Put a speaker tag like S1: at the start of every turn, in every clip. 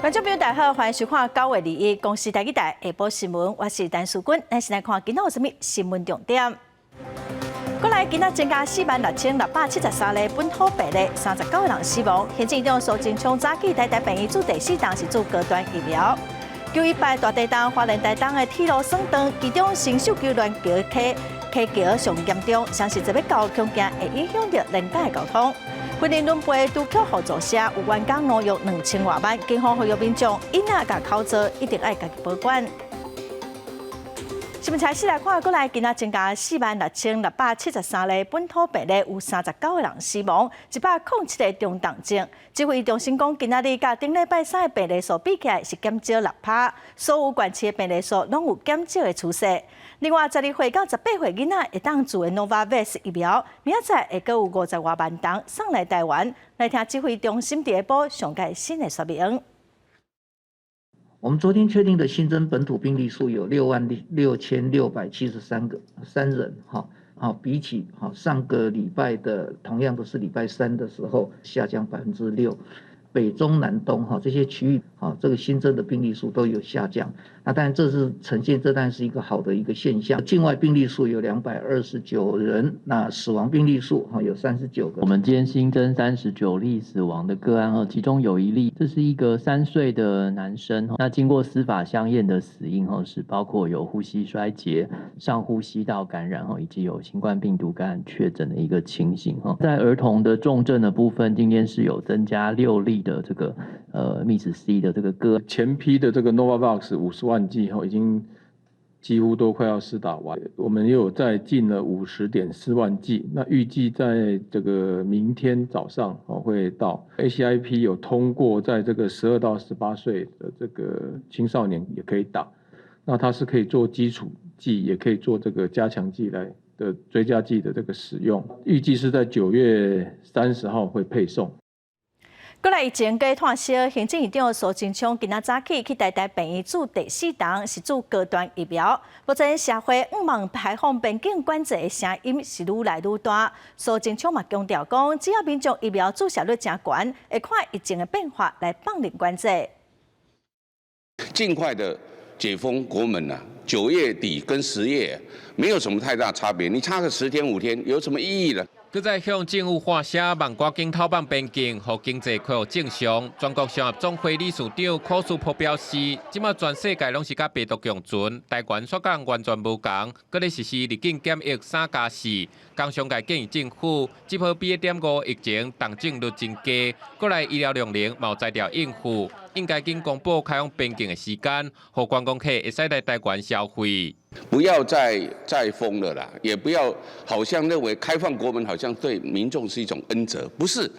S1: 觀眾朋友大家好，歡迎收看9月21公視台語台下晡新聞，我是陳淑君。咱先來看今仔有啥物新聞重點。國內今仔增加46,673例本土病例，39個人死亡。行政院長蘇貞昌早起台大病院注第四針是注高端疫苗。九一八大地震，花蓮台東的鐵路損斷，其中新秀溝巒橋溪溪橋上嚴重，相信這欲到恐驚會影響著連假的交通。雲林崙背拄巧雨做聲，有員工挪用2000外萬，警方呼籲民眾，囡仔共口罩一定愛家己保管。新聞開始來看，國內今仔增加46,673例本土病例，有39個人死亡，107個中重症。指揮中心講，今仔日佮頂禮拜三的病例數比起來是減少6趴，所有縣市的病例數攏有減少的趨勢。另外，12歲到18歲囡仔會當注的 Novavax 疫苗，明仔載會閣有50外萬針送來台灣。來聽指揮中心佇下晡上蓋新的說明。
S2: 我們昨天確定的新增本土病例數有66,673個三人，哈，好，比起哈上個禮拜的同樣都是禮拜三的時候下降6%。北中南東哈這些區域，哈這個新增的病例數都有下降。那當然這是呈現，這當然是一個好的一個現象。境外病例數有229人，那死亡病例數哈有39個。
S3: 我們今天新增39例死亡的個案哦，其中有一例，這是一個3歲的男生，那經過司法相驗的死因哦，是包括有呼吸衰竭、上呼吸道感染哦，以及有新冠病毒感染確診的一個情形哈。在兒童的重症的部分，今天是有增加6例的這個MIS C 的這個個
S4: 前批的這個 Novavax 50萬劑哈，已經幾乎都快要施打完。我們又有再進了50.4萬劑，那預計在這個明天早上哦會到。 ACIP 有通過，在這個12到18歲的這個青少年也可以打，那它是可以做基礎劑，也可以做這個加強劑來的追加劑的這個使用。預計是在9月30號會配送。
S1: 國內疫情閣湠燒，行政院長蘇貞昌今仔早起去台大病院注第四針，是注高端疫苗。目前社會向望開放邊境管制的聲音是愈來愈大。蘇貞昌嘛強調講，只要民眾疫苗注射率誠懸，會看疫情的變化來放寬管制。
S5: 盡快的解封國門啊，9月底跟10月沒有什麼太大差別，你差個10天5天有什麼意義呢？
S6: 閣再向政府喊聲，望趕緊透放邊境，予經濟恢復正常。全國商業總會理事長柯書波表示，這馬全世界攏是佮病毒共存，台灣煞佮人完全無仝，閣咧實施入境檢疫3加4。工商界建議政府，這波 BA.5疫情重症率真低，過來醫療量能嘛有才調應付，應該緊公布開放邊境的時間，予觀光客會使來台灣消費。
S5: 不要再封了啦，也不要好像認為開放國門好像對民眾是一種恩澤，不是。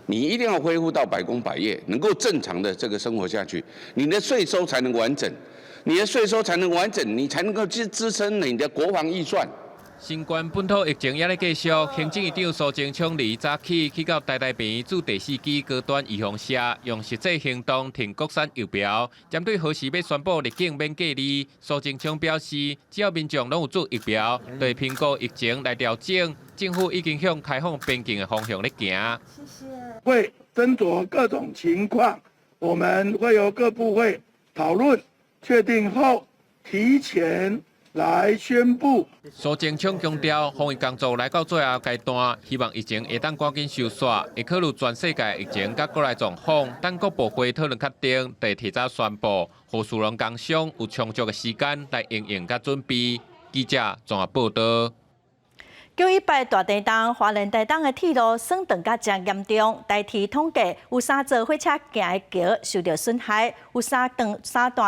S5: 你一定要恢復到百工百業，能夠正常的這個生活下去，你的稅收才能完整，你的稅收才能完整，你才能夠支撐你的國防預算。
S6: 新冠本土疫情猶咧繼續，行政院長蘇貞昌禮早起去到台大病院注第四劑高端預防射，用實際行動挺國產疫苗。針對何時欲宣布入境免隔離，蘇貞昌表示，只要民眾攏有注疫苗，對評估疫情來調整，政府已經向開放邊境的方向咧行。
S7: 謝謝。會斟酌各種情況，我們會由各部會討論，確定後提前來宣布。
S6: 蘇貞昌強調，防疫工作來到最後階段，希望疫情會當趕緊收煞，會考慮全世界疫情佮國內狀況，等各部會討論確定，就會提早宣布，予士農工商有充足的時間來因應佮準備。記者綜合報道。
S1: 九一八大地震，花蓮台東的鐵路損斷甲誠嚴重。台鐵統計有三座火車行的橋受著損害，有三段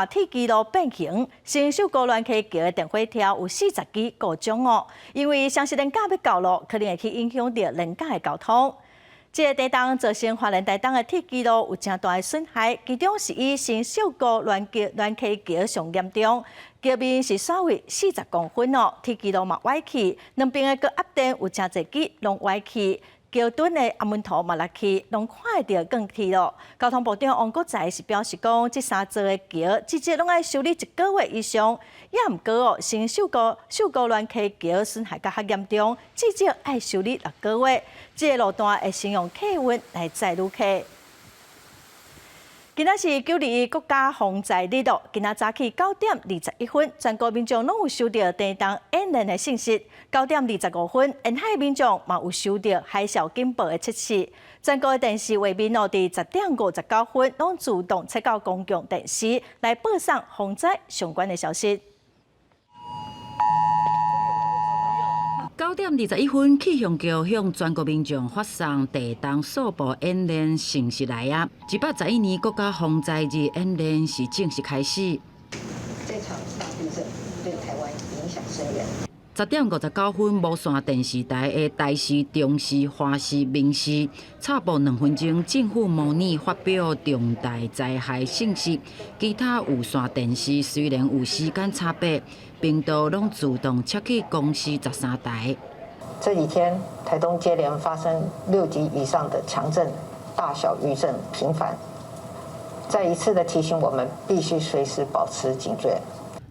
S1: 鐵支路變形。新秀溝巒溪橋的電火柱有40支故障哦。因為雙十連假欲到囉，可能會去影響著連假的交通。這个地震造成花蓮台東的鐵支路有誠大的損害，其中是以新秀溝巒橋巒溪橋上嚴重，橋面是徙位40公分哦，鐵支路嘛歪去，兩邊的高壓電有誠濟支攏歪去，橋墩的阿門圖嘛落去，攏看會著鋼鐵咯。交通部長王國材是表示講，這三座的橋至少攏愛修理一個月以上，也毋過哦，新秀溝秀溝巒溪橋損害閣較嚴重，至少愛修理6個月。這个路段會先用客運來載旅客。今仔是9·21國家防災日咯，今仔早起9點21分，全國民眾攏有收到地動演練的信息。9點25分，沿海民眾嘛有收到海嘯警報的測試。全國的電視畫面咯，佇10點59分，攏自動切到公共電視來播送防災相關的消息。
S8: 9點21分，氣象局向全國民眾發送地動速報演練信息來啊！111年國家防災日演練是正式開始。
S9: 這場大地震對台灣影響深遠。
S8: 10點59分，無線電視台的台視、中視、華視、民視插播2分鐘政府模擬發表重大災害信息。其他有線電視雖然有時間差別，頻道攏自動切去公視13台。
S9: 這幾天台東接連發生6級以上的強震，大小餘震頻繁，再一次的提醒我們必須隨時保持警覺。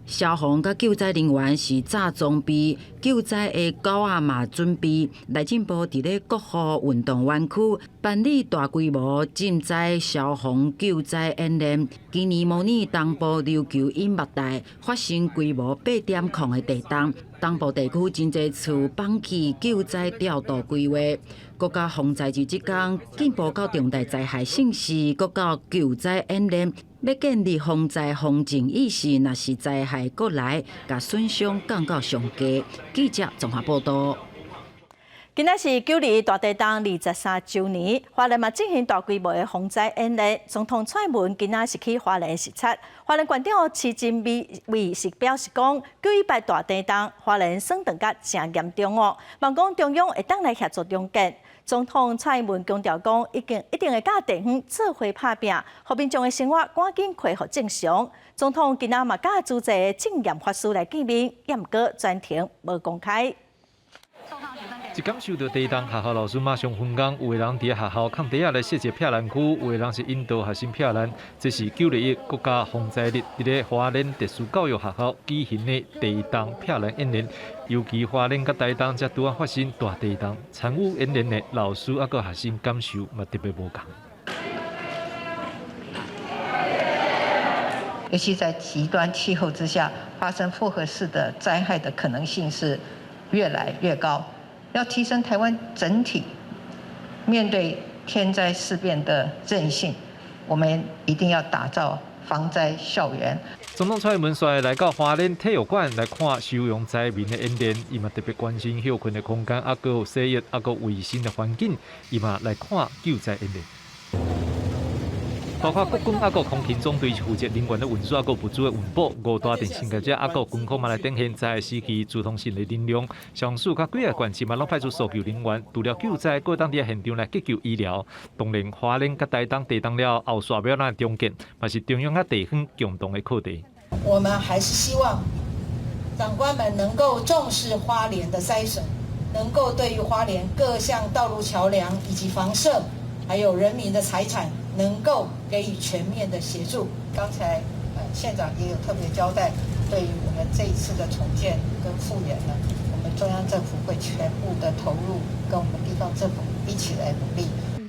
S8: 消防佮救災人員是早裝備，救災的狗仔嘛準備。內政部佇咧國父運動園區辦理大規模賑災消防救災演練。今年模擬東部琉球引目帶發生規模8.0的地動，東部地區真濟厝放棄救災調度規劃。國家防災日這工，進步到重大災害信息，閣到救災演練。欲建立防災防震意識，若是災害閣來，共損傷降到上低。記者綜合報導。
S1: 今仔是9·21大地震23週年，花蓮嘛進行大規模的防災演練。總統蔡英文今仔是去花蓮視察，花蓮縣長徐珍梅是表示講，9·18大地震，花蓮損斷甲誠嚴重哦，望講中央會當來協助重建。總統蔡英文強調講，已經一定會佮地方做伙拍拚，予民眾的生活趕緊恢復正常。總統今仔嘛佮主持證嚴法師來見面，也毋過全程無公開。
S10: 一感受到地動，學校老師馬上分工，有的人佇學校空地仔來設置避難區，有的人是引導學生避難。這是9·21國家防災日，佇咧花蓮特殊教育學校舉行的地動避難演練。尤其花蓮佮台東才拄仔發生大地動，參與演練的老師猶閣學生感受嘛特別無仝。
S9: 尤其在極端氣候之下，發生複合式的災害的可能性是越來越高。要提升台灣整體面對天災事變的韌性，我們一定要打造防災校園。
S10: 總統蔡英文率來到花蓮體育館來看收容災民的演練，伊嘛特別關心歇睏的空間，猶閣有洗浴，猶閣衛生的環境，伊嘛來看救災演練。包括國軍、猶閣空勤總隊負責人員的運輸、猶閣物資的運補，五大電信業者、猶閣軍方嘛來展現災害時期主動性的能量。消防署佮幾个縣市嘛攏派出搜救人員，除了救災，閣當佇現場來急救醫療。當然，花蓮佮台東地動了後，續欲按怎重建，嘛是中央佮地方共同的課題。
S11: 我們還是希望長官們能夠重視花蓮的災損，能夠對於花蓮各項道路橋梁以及房舍，還有人民的財產，能夠給予全面的協助。剛才縣長也有特別交代，對於我們這一次的重建跟復原呢，我們中央政府會全部的投入，跟我們地方政府一起來努力。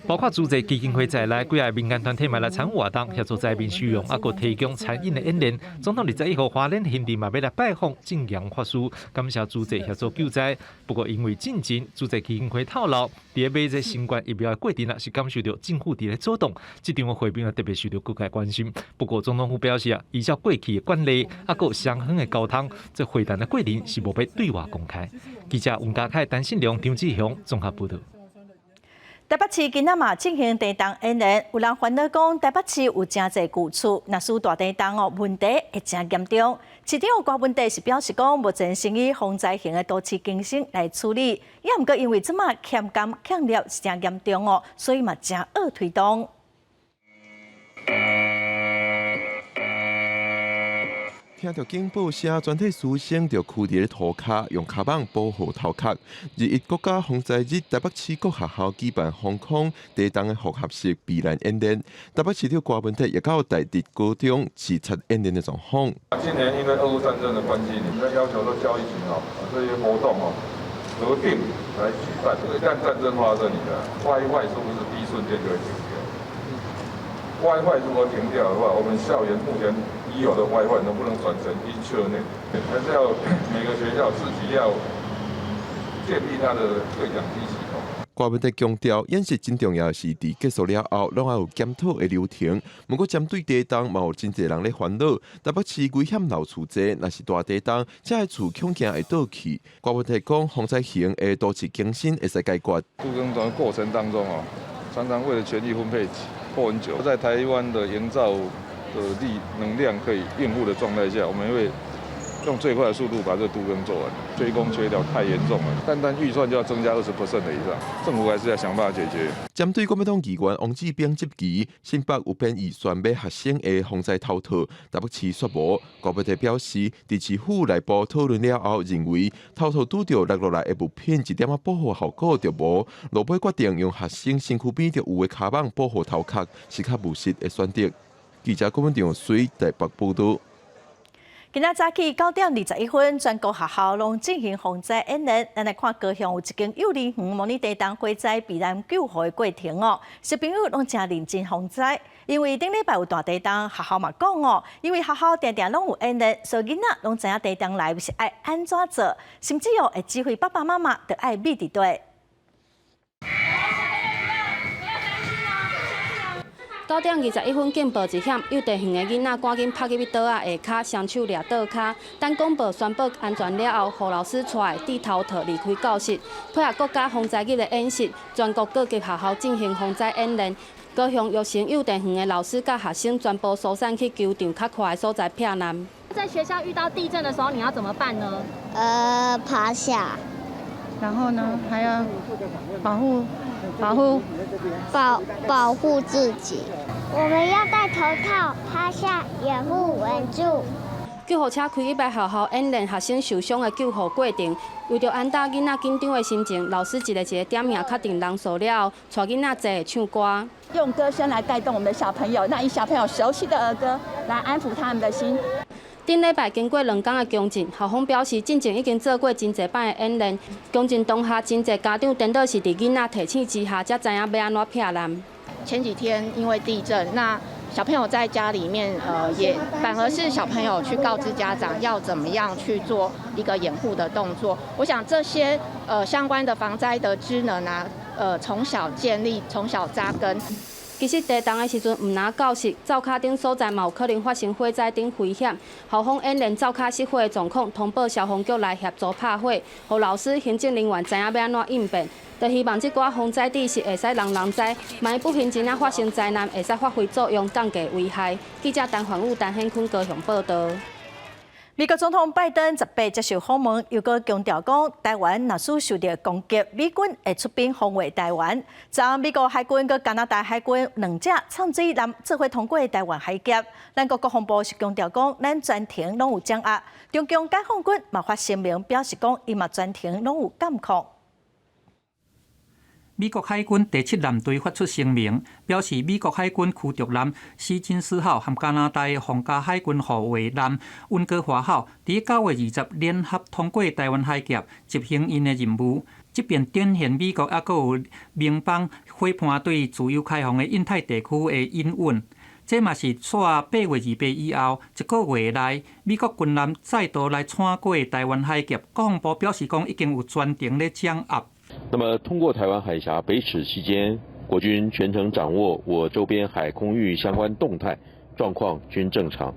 S10: 包括慈濟基金會在內，幾个民間團體嘛來參與活動，協助災民收容，猶閣提供餐飲的演練。總統21號花蓮行程嘛欲來拜訪證嚴法師，感謝慈濟協助救災。不過因為進前慈濟基金會透露，佇咧買這新冠疫苗的過程啊，是感受著政府佇咧阻擋，這場會面啊特別受著各界關心。不過總統府表示啊，依照過去的慣例，猶閣雙方的溝通，這會談的過程是無欲對外公開。記者黃家凱、陳信良、張志雄綜合報導。
S1: 台北市今仔嘛進行地動演練，有人煩惱講台北市有誠濟舊厝，若是大地動哦，問題會誠嚴重。市長郭文帝是表示講，目前先以防災型的都市更新來處理，也毋過因為這馬欠工欠料是誠嚴重哦，所以嘛誠惡推動。
S12: 聽著警報聲，全體師生就囥佇咧塗跤，用跤蠓保護頭殼。21國家防災日，台北市各學校舉辦防空地動的複合式避難演練。台北市長郭文泰也到大直高中視察演練的狀況。
S13: 今年因為俄烏戰爭的關係，你們要求說教育局哦，這些活動哦，核定來舉辦。一旦戰爭發生，你的外外是不是第一瞬間就會停掉？ WiFi 如果停掉的話，我們校園目前已有的 WiFi 能不能轉成 Ethernet？還是要每個學校自己要建立它的對講機系統。
S12: 郭文特強調，演習真重要是佇結束了後，攏愛有檢討的流程。毋過針對地動，嘛有真濟人咧煩惱。台北市危險樓厝濟，若是大地動，這个厝恐驚會倒去。郭文特講，防災型的都市更新會使解決。
S13: 都更的過程當中哦，常常為了權力分配拖很久。在台灣的營造的力能量可以應付的狀態下，我們會用最快的速度把這個都更做完。缺工缺料太嚴重了，單單預算就要增加20% 的以上，政府還是要想辦法解決。
S12: 針對國民黨議員王志兵質疑，新北有編預算買學生的防災頭套，台北市煞無。郭文特表示，佇市府內部討論了後，認為頭套拄著落落來的物品一點仔保護效果就無，落尾決定用學生身軀邊就有的跤蠓保護頭殼，是較務實的選擇。記者郭文長水台北報道。
S1: 今仔早起9點21分，全國學校攏進行防災演練。咱來看高雄有一間幼兒園模擬地動火災避難救護的過程哦。小朋友攏誠認真防災，因為頂禮拜有大地動，學校嘛講哦，因為學校定定攏有演練，所以囡仔攏知影地動來是愛按怎做，甚至哦會指揮爸爸媽媽著愛覕佇佗。
S14: 9點21分，警報一響，幼稚園的囡仔趕緊趴入去桌仔下跤，雙手掠桌跤，等廣播宣布安全了後，予老師帶戴頭套離開教室，配合國家防災日的演習，全國各級學校進行防災演練。高雄育成幼稚園的老師佮學生全部疏散去球場較闊的所在避難。
S15: 在學校遇到地震的時候，你要怎麼辦呢？
S16: 趴下。
S9: 然後呢，還要保護。保護
S16: 保保護自己，我們要戴頭套，趴下，掩護穩住。
S14: 救護車開入來學校演練學生受傷的救護過程，為著安撫囡仔緊張的心情，老師一个一个點名確定人數了後，帶囡仔齊唱歌，
S17: 用歌聲來帶動我們的小朋友，那以小朋友熟悉的兒歌來安撫他們的心。
S14: 頂禮拜經過兩工的強震，校方表示，進前已經做過真濟擺的演練。強震當下，真濟家長顛倒是佇囡仔提醒之下，才知影欲按怎避難。
S18: 前幾天因為地震，那小朋友在家裡面，也反而是小朋友去告知家長要怎麼樣去做一個掩護的動作。我想這些相關的防災的知能啊，從小建立，從小扎根。
S14: 其實地動的時陣，毋但教室、灶跤等所在嘛有可能發生火災等危險。校方演練灶跤失火的狀況，通報消防局來協助拍火，予老師、行政人員知影欲按怎應變。就希望這寡防災知識會使人人知，萬一不幸真正發生災難，會使發揮作用，降低危害。記者陳焕武、陳顯坤高雄報道。
S1: 美國總統拜登18接受訪問，又閣強調講，台灣若是受著攻擊，美軍會出兵防衛台灣。昨美國海軍佮加拿大海軍兩隻泅水艦做伙通過台灣海峽。咱國國防部是強調講，咱全程攏有掌握。中共解放軍嘛發聲明表示講，伊嘛全程攏有監控。
S19: 美國海軍第七艦隊發出聲明，表示美國海軍驅逐艦史金斯號和加拿大皇家海軍護衛艦溫哥華號，佇9月20聯合通過台灣海峽，執行𪜶的任務。這便展現美國猶閣有盟邦夥伴對自由開放的印太地區的隱忍。這嘛是紲8月28以後一個月內，美國軍艦再度來穿過台灣海峽。國防部表示講，已經有全程咧掌握。
S20: 那麼，通過台灣海峽北尺期間，國軍全程掌握我周邊海空域相關動態狀況均正常。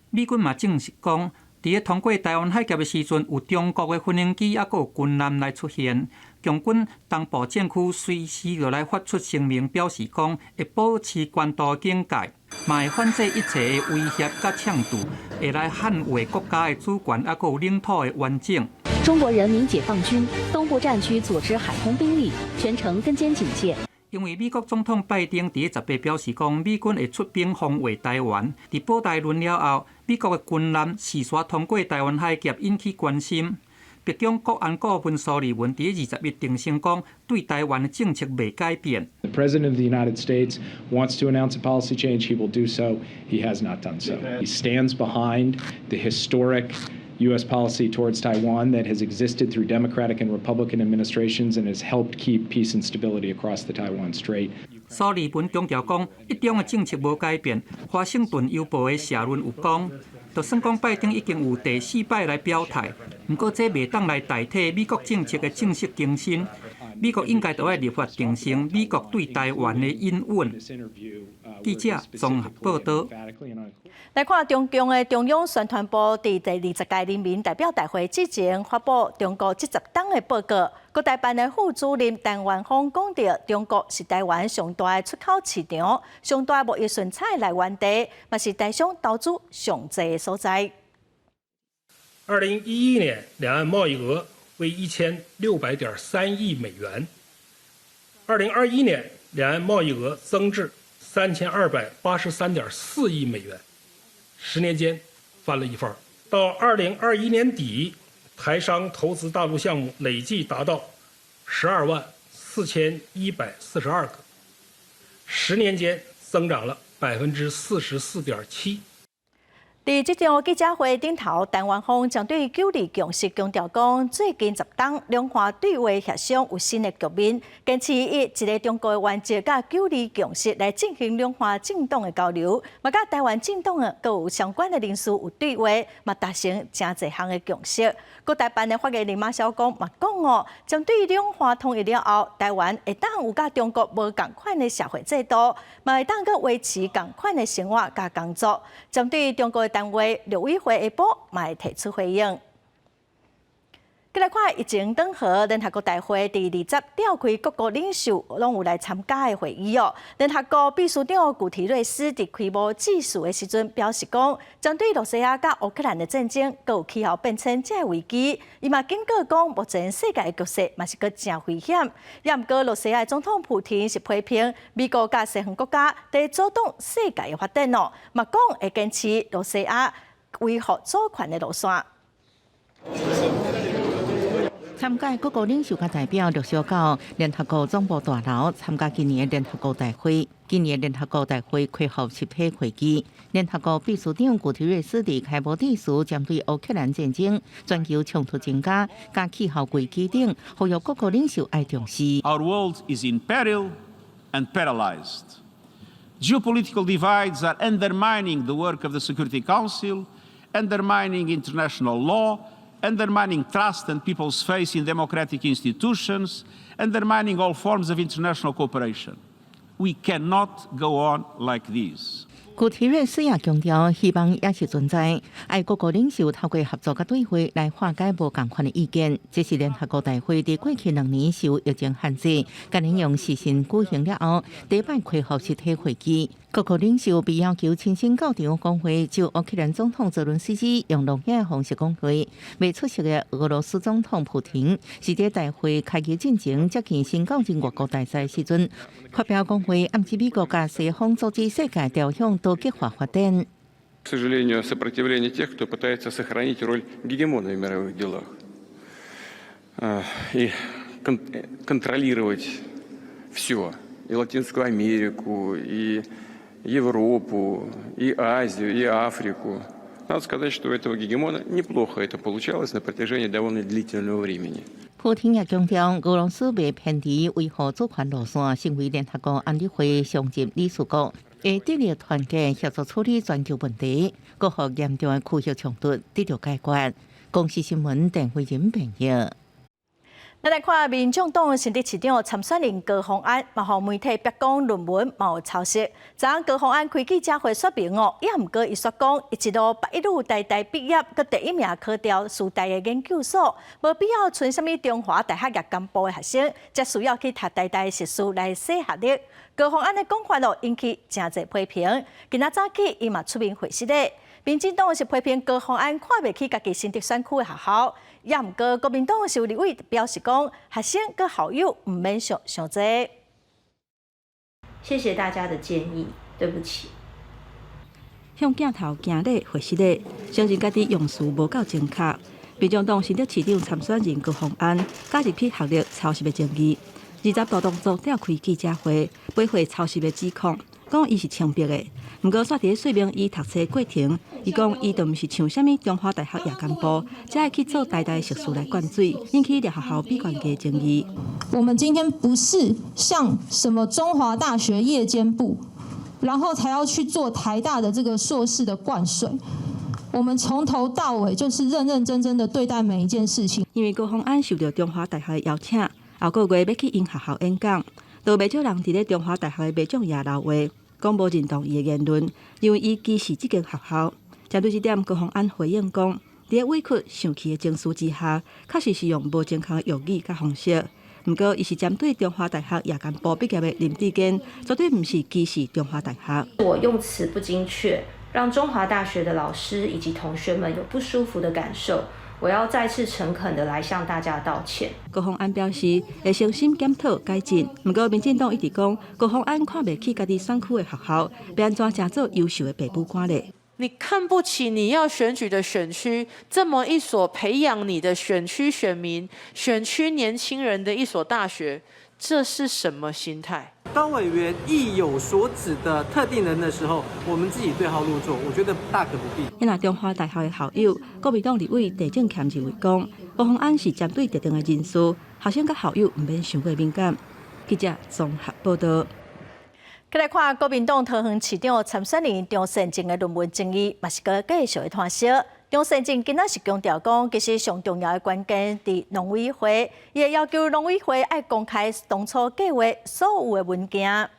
S19: 美軍嘛證實講，佇咧通過台灣海峽的時陣，有中國的飛行機猶閣有軍艦來出現。共軍東部戰區隨時就來發出聲明，表示講會保持高度警戒，嘛會反制一切的威脅佮搶奪，會來捍衛國家的主權猶閣有領土的完整。
S21: 中國人民解放軍東部戰區組織海空兵力全程跟監警戒。
S19: 因為美國總統拜登佇18表示講，美軍會出兵防衛台灣。佇報台論了後，美國的軍艦事煞通過台灣海峽，引起關心。白宮國安顧問蘇利文佇21定聲講，對台灣的政策袂改變。
S22: The President of the United States wants to announce a policy change. He will do so. He has not done so. He stands behind the historic U.S. policy towards Taiwan that has existed through Democratic and Republican administrations and has helped keep peace and stability across the Taiwan Strait.
S19: 蘇利文強調講，一中的政策無改變。華盛頓郵報的社論有講，就算講拜登已經有第四擺來表態，毋過這袂當來代替美國政策的正式更新。美國應該著愛立法定性美國對台灣的隱忍。記者綜合報道。
S1: 來看中共的中央宣傳部佇第20屆人民代表大會之前發布中國這10冬的報告。國台辦的副主任陳元峰講著，中國是台灣上大的出口市場，上大貿易順差來源地，嘛是台商投資上濟的所在。
S2: 2011年，兩岸貿易額為1600.3億美元。2021年，兩岸貿易額增至3283.4億美元，10年間翻了一番。到2021年底，台商投資大陸項目累計達到124,142個，10年間增長了44.7%。
S1: 佇這場記者會頂頭，陳元峰針對九二共識強調講，最近10冬兩岸對話協商有新的局面，堅持以一個中國的原則佮九二共識來進行兩岸政黨的交流，嘛佮台灣政黨的閣有相關的人士有對話，嘛達成誠濟項的共識。國台辦的發言人馬曉光嘛講哦，針對兩岸統一了後，台灣會當有佮中國無仝款的社會制度，嘛會當閣維持仝款的生活佮工作。針對中國的單位，陸委會下晡嘛會提出回應。閣來看疫情轉好，聯合國大會佇20召開各國領袖攏有來參加的會議哦。聯合國秘書長古提瑞斯佇開幕致辭的時陣表示講，針對羅西亞佮烏克蘭的戰爭，閣有氣候變遷這个危機，伊嘛警告講，目前世界的局勢嘛是閣誠危險。也毋過，羅西亞總統普廷是批評美國佮西方國家佇阻擋世界的發展哦，嘛講會堅持羅西亞維護主權的路線。
S3: 參加各國領袖佮代表陸續到聯合國總部大樓參加今年的聯合國大會。今年聯合國大會開幕集體會議，聯合國秘書長古提瑞斯佇開幕致辭，針對烏克蘭戰爭、全球衝突增加、佮氣候危機等，呼籲各國領袖愛重視。
S23: Our world is in peril and paralyzed. Geopolitical divides are undermining the work of the Security Council, undermining international law, undermining trust and people's faith in democratic institutions, undermining all forms of international cooperation. We cannot go on like this.
S3: 古提瑞斯也強調，希望猶是存在，愛各國領袖透過合作佮對話來化解無仝款的意見。這是聯合國大會佇過去2年受疫情限制，今年用視訊舉行了後，第一擺開放實體會議。各國領袖被要求親身到場講話，就烏克蘭總統澤倫斯基用錄影方式講話。未出席的俄羅斯總統普廷是佇大會開啟進前接見新就任外交大使時陣發表講話，暗指美國佮西方阻止世界朝向多極化發展。
S24: К сожалению, сопротивление тех, кто пытается сохранить роль гегемона в мировых делах и контролировать все, и Латинскую Америку, и Европу, и Азию, и Африку. Надо сказать, что у этого гегемона неплохо это получалось на протяжении довольно длительного времени.
S3: 普廷也強調，俄羅斯袂偏離維護主權路線，成為聯合國安理會常任理事國，會致力團結協助處理全球問題，各項嚴重的區域衝突得到解決。公視新聞鄧慧仁編譯。
S1: 咱來看，民眾黨新竹市長參選人高虹安，嘛予媒體逼講論文嘛有抄襲。昨昏高虹安開記者會說明哦，也毋過伊煞講，伊一路八一女台大畢業，閣第一名考著師大的研究所，無必要賰啥物中華大學夜間部的學生，才需要去讀台大碩士來洗學歷。高虹安的講法哦，引起誠濟批評。今仔早起，伊嘛出面回釋咧。民進黨是批評高虹安看袂起家己新竹選區的學校，也毋過國民黨是有立委表示講，學生佮校友毋免想傷濟。
S25: 謝謝大家的建議，對不起。
S26: 向鏡頭行禮回失禮，承認家己用詞無夠正確。民眾黨新竹市長參選人高虹安加入去學歷抄襲的爭議，20號當作召開記者會，駁回抄襲的指控，講伊是清白的。毋過，煞佇咧說明伊讀冊過程，伊講伊就毋是像啥物中華大學夜間部，才會去做台大碩士來灌水，引起掠學校比懸低爭議。
S4: 我們今天不是像什麼中華大學夜間部，然後才要去做台大的這個碩士的灌水。我們從頭到尾就是認認真真的對待每一件事情。
S26: 因為高虹安受著中華大學的邀請，後個月欲去𪜶學校演講，都袂少人佇咧中華大學的袂眾也留話，講無認同伊的言論，認為伊歧視這間學校。針對這點，高虹安回應講，佇咧委屈、生氣的情緒之下，確實是用無正確的用語佮方式。毋過，伊是針對中華大學夜間部畢業的林智堅，絕對毋是歧視中華大學。
S25: 我用詞不精確，讓中華大學的老師以及同學們有不舒服的感受。我要再次誠懇的來向大家道歉。
S26: 高虹安表示會誠心檢討改進，毋過民進黨一直講高虹安看袂起家己選區的學校，欲按怎成做優秀的爸母官咧？
S5: 你看不起你要選舉的選區，這麼一所培養你的選區選民、選區年輕人的一所大學，這是什麼心態？
S6: 當委員意有所指的特定人的時候，我們自己對號入座，我覺得大可不必。
S26: 那中華大學的校友、國民黨立委鄭正權認為講，高虹安是針對特定的人士，學生佮校友毋免傷過敏感。記者綜合報道。
S1: 來看國民黨桃園市長參選人張善政的論文爭議，嘛是閣繼續咧湠燒。張善政今仔是強調講，其實上重要的關鍵佇農委會，伊會要求農委會愛公開當初計劃所有的文件。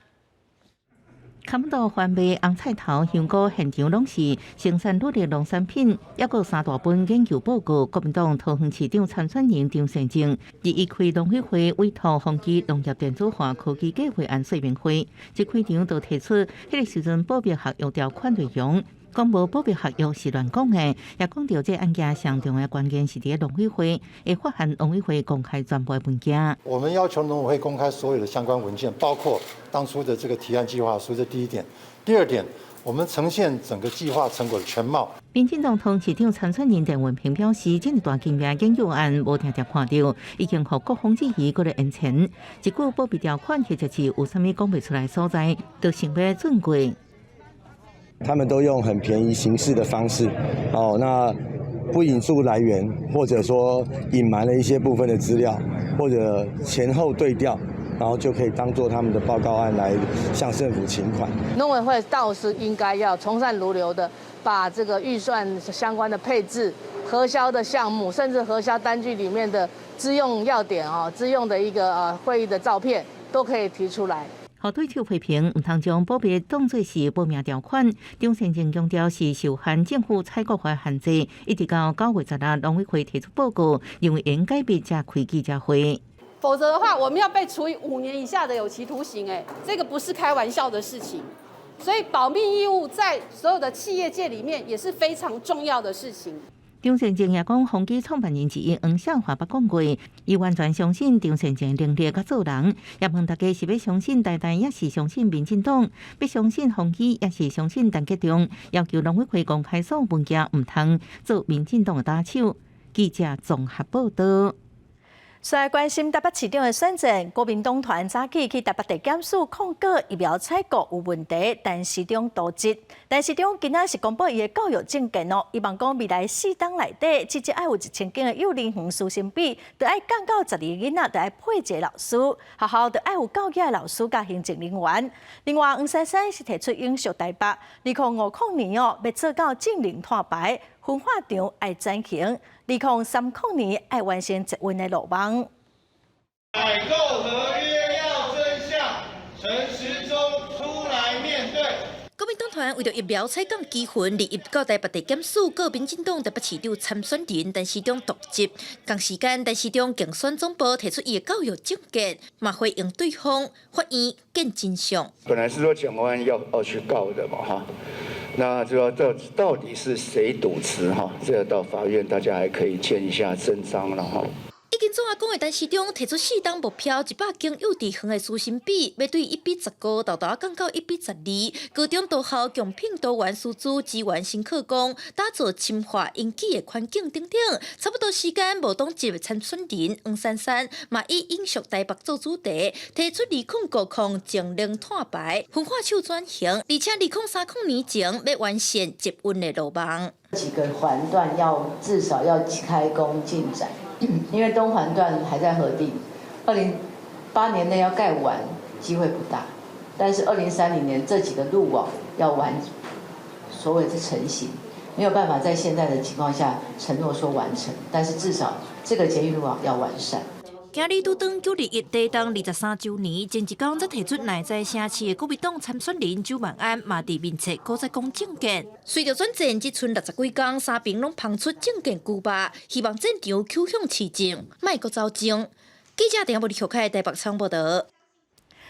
S3: 崁仔番麥、紅菜頭、香菇，現場攏是生產主力農產品，抑閣三大本研究報告。國民黨桃園市長參選人張善政，日一開農委會委託宏碁農業電子化科技計劃案說明會，這開場就提出，彼個時陣保密合約條款內容，講無保密合約是亂講的，也講著這案件上重要關鍵是佇農委會會發函農委會公開全部文件。
S7: 我們要求農委會公開所有的相關文件，包括當初的這個提案計劃書，這第一點。第二點，我們呈現整個計劃成果的全貌。
S3: 民進黨桃園市長參選人陳文平表示，這個大金額研究案無定定看著，已經予各方質疑閣咧延前。一句保密條款或者是有啥物講袂出來所在，就想欲轉過。
S8: 他們都用很便宜行事的方式，哦，那不引述來源，或者說隱瞞了一些部分的資料，或者前後對調，然後就可以當做他們的報告案來向政府請款。
S11: 農委會倒是應該要從善如流的，把這個預算相關的配置、核銷的項目，甚至核銷單據裡面的支用要點啊、支用的一個會議的照片，都可以提出來。
S3: 予對手批評，毋通將保密當作是保命條款。張善政強調是受限政府採購法限制，一直到9月16，農委會提出報告，認為應該別才開記者會。
S27: 否則的話，我們要被處以5年以下的有期徒刑。哎，這個不是開玩笑的事情。所以保密義務在所有的企業界裡面也是非常重要的事情。
S3: 張善政也講，宏碁創辦人之一黃少華捌講過，伊完全相信張善政能力佮做人，也問大家是欲相信台大，抑是相信民進黨，欲相信宏碁，抑是相信陳吉仲，要求農委會公開所有文件，毋通做民進黨的打手。記者綜合報道。
S1: 煞來關心台北市長的選戰，國民黨團早起去台北地檢署控告疫苗採購有問題，陳時中瀆職。陳時中今仔是公布伊的教育政見哦，伊望講未來四冬內底，至少愛有1000間的幼兒園師生比，著愛降到12個囡仔，著愛配一个老師，學校著愛有夠額的老師佮行政人員。另外，黃珊珊是提出永續台北，2050年哦，欲做到淨零碳排，焚化廠愛轉型。2030年愛完成捷運的路網。
S28: 採購合約要真相，陳時中出來面對。
S29: 國民黨團為著疫苗採購糾紛，日到台北地檢署告民進黨台北市長參選人陳時中瀆職。仝時間，陳時中競選總部提出伊的教育政見，嘛回應對方法院見真相。
S30: 本來是說蔣萬安要去告的嘛，哈。那就要到底是誰瀆職哈？這個到法院大家還可以見一下真章了哈。
S29: 已經總啊講的陳時中提出四冬目標，100間幼稚園的師生比，欲對1比15，沓沓降到1比12。高中多校共聘多元師資支援新課綱，打造深化英語的環境等等。差不多時間，無黨籍參選人黃珊珊嘛以永續台北做主題，提出2050淨零碳排、焚化廠轉型，而且2030年前欲完善捷運的路網。
S31: 幾個環段要至少要開工進展。因為東環段還在核定，二零8年內要蓋完，機會不大。但是2030年這幾個路網要完，所謂的成型，沒有辦法在現在的情況下承諾說完成，但是至少這個捷運路網要完善。
S29: 今日拄當9·21地動23週年，前一工才提出內在城市的國民黨參選人蔣萬安，嘛佇面冊閣再講政見。隨著選戰，這賰60幾工，三爿攏拋出政見龜肉，希望戰場趨向市政，莫閣走鐘。記者鄭伯利開台北採報導。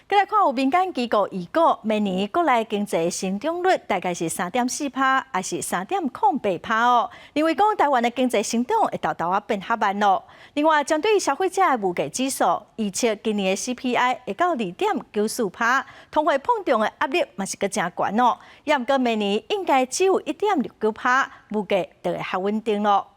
S1: 閣來看有民間機構預估，明年國內經濟成長率大概是3.4趴，抑是3.08趴哦。認為講台灣的經濟成長會沓沓仔變較慢咯。另外，針對消費者的物價指數，預測今年的 CPI 會到2.94趴，通貨膨脹的壓力嘛是閣誠懸哦。也毋過明年應該只有1.69趴，物價就會較穩定咯。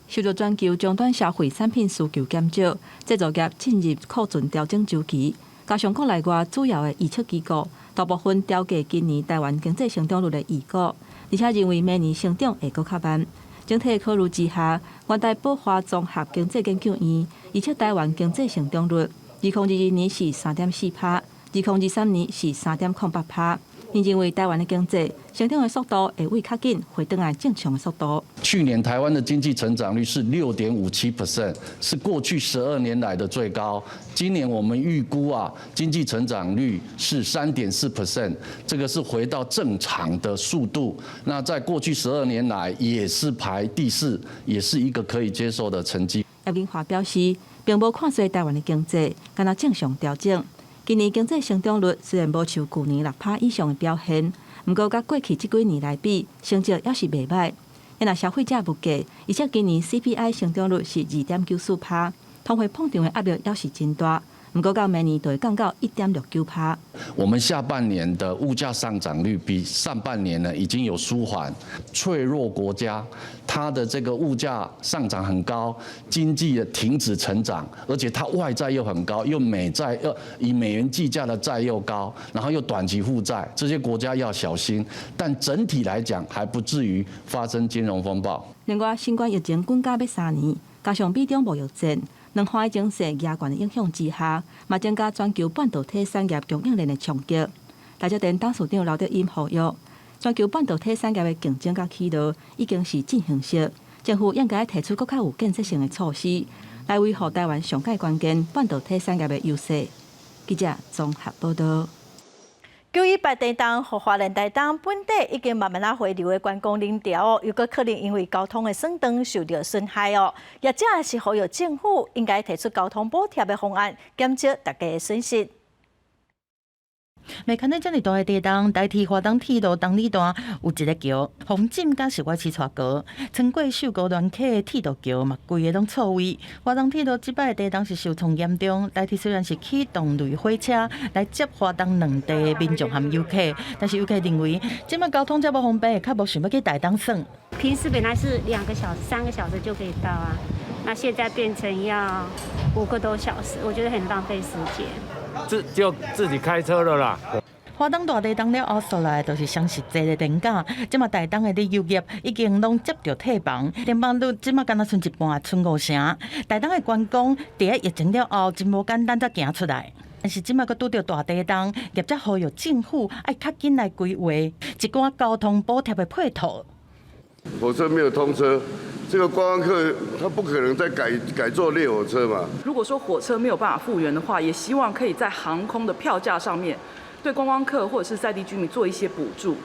S26: 受著全球終端消費產品需求減少，製造業進入庫存調整週期，加上國內外主要的預測機構大部分調低今年台灣經濟成長率的預估，而且認為明年成長會閣較慢。整體考慮之下，元大寶華綜合經濟研究院預測台灣經濟成長率，2022年是3.4趴，2023年是3.08趴。𪜶認為台灣的經濟成長的速度會為較緊回轉來正常的速度。
S9: 去年台灣的經濟成長率是6.57%，是過去12年來的最高。今年我們預估啊，經濟成長率是3.4%，這個是回到正常的速度。那在過去12年來也是排第四，也是一個可以接受的成績。
S26: 葉銀華表示，並無看衰台灣的經濟，干焦正常調整。今年經濟成長率雖然無像舊年6趴以上的表現，毋過佮過去這幾年來比，成績猶是袂䆀。若消費者物價，預測今年 CPI 成長率是2.94趴，通貨膨脹的壓力猶是真大。毋過到明年就會降到1.69趴。
S9: 我們下半年的物價上漲率比上半年呢已經有舒緩。脆弱國家，它的這個物價上漲很高，經濟的停止成長，而且它外債又很高，又美債又以美元計價的債又高，然後又短期負債，這些國家要小心。但整體來講，還不至於發生金融風暴。
S26: 另外，新冠疫情滾到欲3年，加上美中貿易戰。兩岸情勢嚴峻的影響之下，嘛增加全球半導體產業供應鏈的衝擊。台積電董事長劉德音呼籲，全球半導體產業的競爭佮起落已經是進行式，政府應該提出閣較有建設性的措施，來維護台灣上蓋關鍵半導體產業的優勢。記者綜合報導。
S1: 9·18地動，予花蓮台東本地已經慢慢仔回流的觀光人潮，又閣可能因為交通的損斷受著損害哦。業者是呼籲政府應該提出交通補貼的方案，減少大家的損失。
S3: 袂堪得遮爾大的地動，台鐵花東鐵路東里段有一个橋，予浸甲是我試跩橋，穿過秀姑巒溪的鐵道橋嘛，規个攏錯位。花東鐵路這擺的地動是受創嚴重，台鐵雖然是啟動類火車來接花東兩地的民眾和遊客，但是遊客認為這擺交通遮無方便，較無想欲去台東耍。
S10: 平時本來是2個小時、3個小時就可以到啊，那現在變成要5個多小時，我覺得很浪費時間。
S12: 就自己開車了啦。
S3: 花東大地動了後，紲來就是相實濟的電價。這馬台東的旅遊業已經攏接著退房，電房率這馬敢若賰一半，賰五成。台東的觀光佇咧疫情了後，真無簡單才行出來。但是這馬閣拄著大地動，業者呼籲政府愛較緊來規劃一寡交通補貼的配套。
S13: 火車沒有通車。這個觀光客他不可能再改坐列火車嘛。
S14: 如果說火車沒有辦法復原的話，也希望可以在航空的票價上面對觀光客或者是在地居民做一些補助。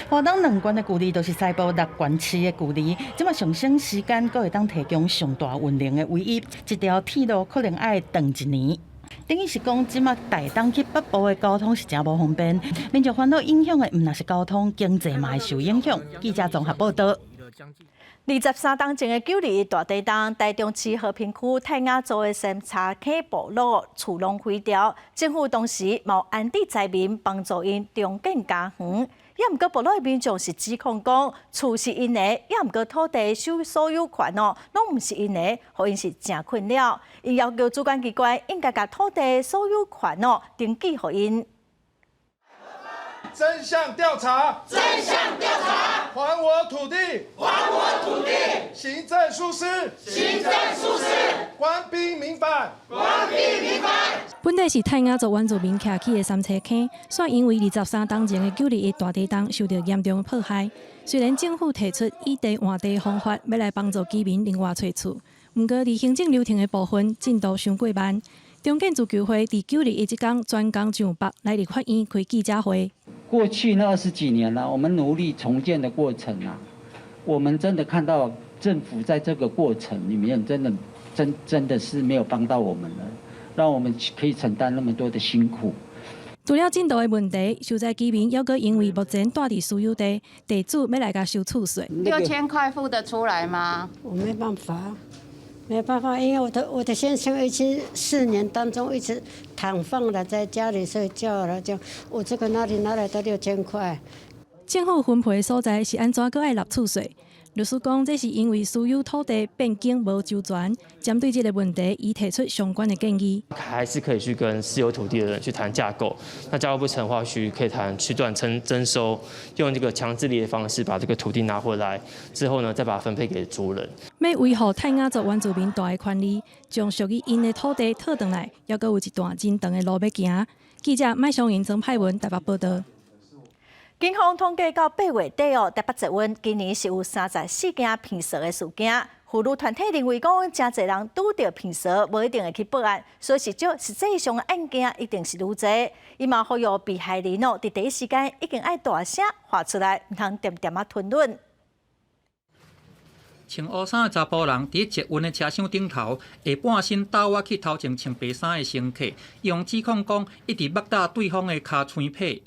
S3: 花東兩縣的距離就是西部六縣市的距離，這馬上省時間，閣會當提供上大運能的唯一一條鐵路，可能愛長一年。等於是講，這馬台東去北部的交通是誠無方便，民眾煩惱影響的毋但是交通，經濟嘛會受影響。記者綜合報導。
S1: 23冬前的9·21大地動，台中市和平區泰雅族的三叉溪部落厝攏毀掉，政府當時嘛安置災民，幫助𪜶重建家園。也毋過部落的民眾是指控講厝是𪜶的，也毋過土地所有權哦，攏毋是𪜶的，予𪜶是誠困擾。𪜶要求主管機關應該共土地所有權哦登記予𪜶。
S28: 真相調查，
S15: 真相調查，
S28: 還我土地，
S15: 還我土地。
S28: 行政疏失，行政疏失，官逼民反，官逼民反。
S2: 本底是泰雅族原住民徛起的三叉坑，煞因為23冬前的9·21大地震受到嚴重的破壞。雖然政府提出以地換地方法，欲來幫助居民另外揣厝，毋過佇行政流程的部分進度傷過慢。重建自救會佇9·21這工專工上北來立法院開記者會。
S15: 過去那20幾年呢，我們努力重建的過程啊，我們真的看到政府在這個過程裡面，真的真的是沒有幫到我們了，讓我們可以承擔那麼多的辛苦。
S2: 除了進度的問題，受災居民猶閣因為目前住佇私有地，地主欲來共收厝稅。
S16: 6000塊付得出來嗎？
S17: 我沒辦法，沒辦法，因為我的先生已經4年當中一直躺放了，在家裡睡覺了，就我這個哪裡拿來的六千塊？
S2: 政府分配的所在是按怎閣愛納厝稅？律師講，這是因為私有土地變更無周全，針對這個問題，伊提出相關的建議。
S18: 還是可以去跟私有土地的人去談架構，那架構不成的話，許可以談區段徵收，用這個強制力的方式把這個土地拿回來，之後呢，再把它分配給族人。
S2: 欲維護泰雅族原住民大的權利，將屬於𪜶的土地討轉來，猶閣有一段真長的路欲行。記者麥松瑩、曾派文台北報道。
S1: 警方統計到8月底哦，台北捷運今年是有34件騙嫂的事件。婦女團體認為講，誠濟人拄著騙嫂，無一定會去報案，所以實際上的案件一定是愈濟。伊嘛呼籲被害人哦，佇第一時間一定愛大聲喊出來，毋通恬恬仔吞忍。
S19: 穿烏衫的查埔人佇捷運的車廂頂頭，下半身倒倚去頭前穿白衫的乘客，用指控講一直目打對方的尻川皮。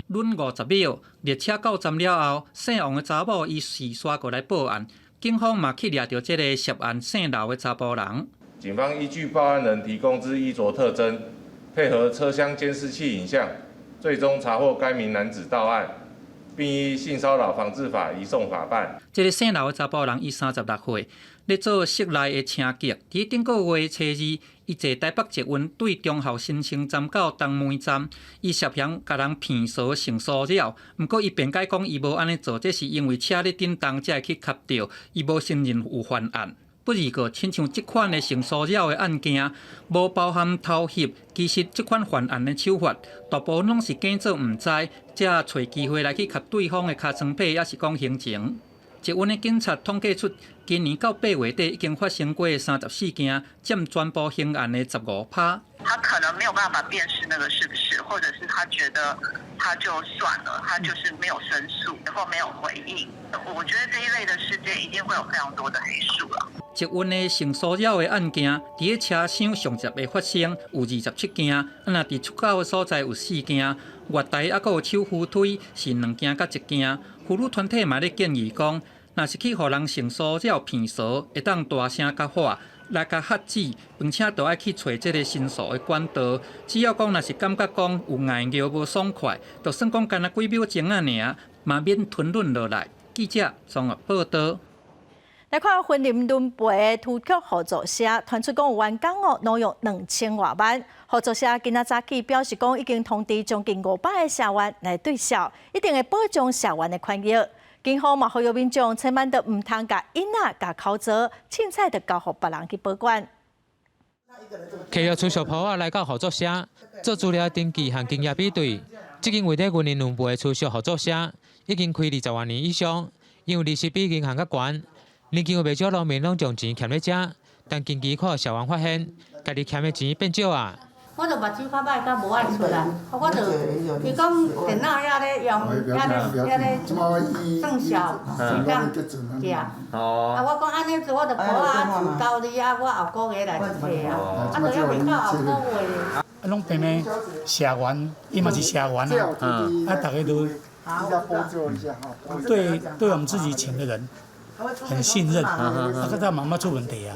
S19: 忍50秒，列車到站了後，姓王的查某伊事煞過來報案，警方嘛去掠著這个涉案姓劉的查埔人。
S20: 警方依據報案人提供之衣著特徵，配合車廂監視器影像，最終查獲該名男子到案，並依性騷擾防治法移送法辦。
S19: 這个姓劉的查埔人，伊36歲，咧做室內的清潔。佇頂個月初二，伊坐台北捷運對忠孝新生站到東門站，伊涉嫌共人騙嫂性騷擾。毋過伊辯解講，伊無按呢做，這是因為車咧振動才會去磕著，伊無承認有犯案。不過，親像這款的性騷擾的案件，無包含偷翕，其實這款犯案的手法，大部分攏是假做毋知，才揣機會來去磕對方的尻川皮，抑是講行程。捷運的警察統計出，今年到8月底已經發生過34件，佔全部刑案的15%。
S21: 他可能沒有辦法辨識那個是不是，或者是他覺得他就算了，他就是沒有申訴，或沒有回應。我覺得這一類的事件一定會有非常多的黑數啦。
S19: 捷運的性騷擾的案件，佇咧車廂上捷會發生有27件，啊，若佇出口的所在有4件，月台猶閣有手扶梯是2件佮1件。婦女團體嘛咧建議講，若是去予人性騷擾騙嫂，會當大聲共喊來共喝止，並且著愛去揣這个申訴的管道。只要講若是感覺講有礙尿無爽快，就算講干焦幾秒鐘仔爾，嘛免吞忍落來。記者綜合報道。
S1: 來看雲林崙背的土曲合作社，傳出講有員工哦挪用2000外萬。合作社今仔早起表示講，已經通知將近500个社員來對銷，一定會保障社員的權益。警方嘛呼籲民眾千萬著毋通共囡仔共口座，凊彩就交予別人去保管。
S22: 提著儲蓄簿仔來到合作社做資料登記和經驗比對。這間位佇雲林崙背的儲蓄合作社已經開20外年以上，因為利息比銀行較懸，年輕有袂少農民攏將錢欠咧遮，但近期看社員發現，家己欠的錢變少啊。
S23: 我就目睭較䆀，較無愛出來，我就伊講電腦遐咧用，遐咧算數，是當寄。啊，我講按呢做，我就簿仔厝兜裡啊，我後個月來提啊，啊，就猶未到後個月。
S24: 啊，攏變咧社員，伊嘛是社員啊，啊，逐家都對我們自己請的人很信任，啊，閣才慢慢出問題啊。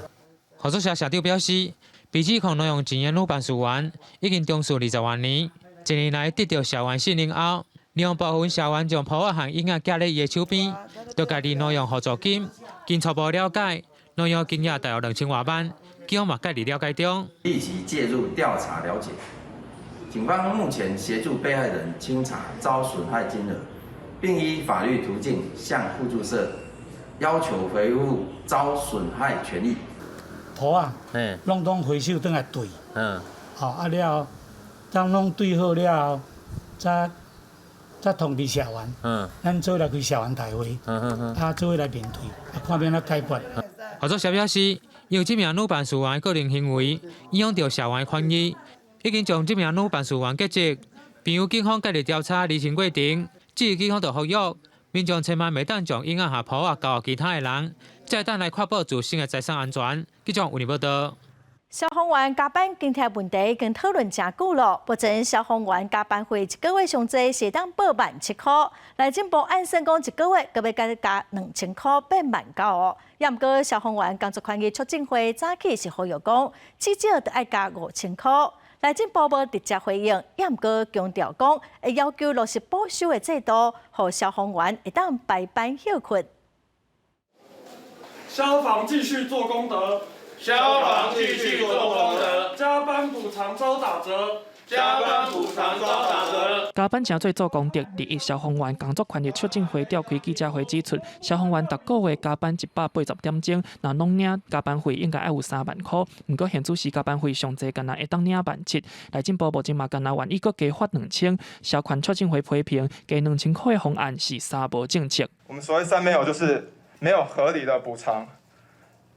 S22: 合作社社長表示，被指控挪用錢的女辦事員已經從事20外年，一年來得著社員信任後，利用部分社員將簿仔和嬰仔寄咧伊的手邊，就家己挪用互助金。經初步了解，挪用金額大約2000外萬，警方嘛蓋佇了解中。
S32: 立即介入調查了解，警方目前協助被害人清查遭損害金額，並依法律途徑向互助社要求回復遭損害權益。
S24: 鋪仔，攏總回收轉來對，吼啊了後，當攏對好了後，才通知社員，咱做伙來開社員大會，啊做伙來面對，啊看欲按怎解決。
S22: 合作社表示，因為這名女辦事員的個人行為影響著社員的權益，已經將這名女辦事員革職，並由警方介入調查釐清過程。至於警方就呼籲民眾千萬袂當將嬰仔和鋪仔交予其他的人，才會當來確保自身的財產安全。記者為你報道。
S1: 消防員加班津貼問題已經討論誠久咯。目前消防員加班費一個月上濟是會當報17,000塊，內政部按算講一個月閣欲閣加2000塊變19,000哦。也毋過消防員工作權益促進會早起是呼籲講，至少著愛加5000塊。內政部無直接回應，也毋過強調講會要求落實補休的制度，予消防員會當排班歇睏。
S4: 消防繼續做功德。
S28: 消防繼續做功德，
S4: 加班補償遭打折，
S28: 加班補償遭打折。
S5: 加班誠做做功德，第一消防員工作權益促進會召開記者會指出，消防員逐個月加班180點鐘，若攏領加班費應該愛有3萬箍。毋過現此時加班費上濟干焦會當領17,000。內政部目前嘛干焦願意閣加發2000。消權促進會批評加2000箍的方案是三無政策。
S6: 我們所謂三沒有，就是沒有合理的補償。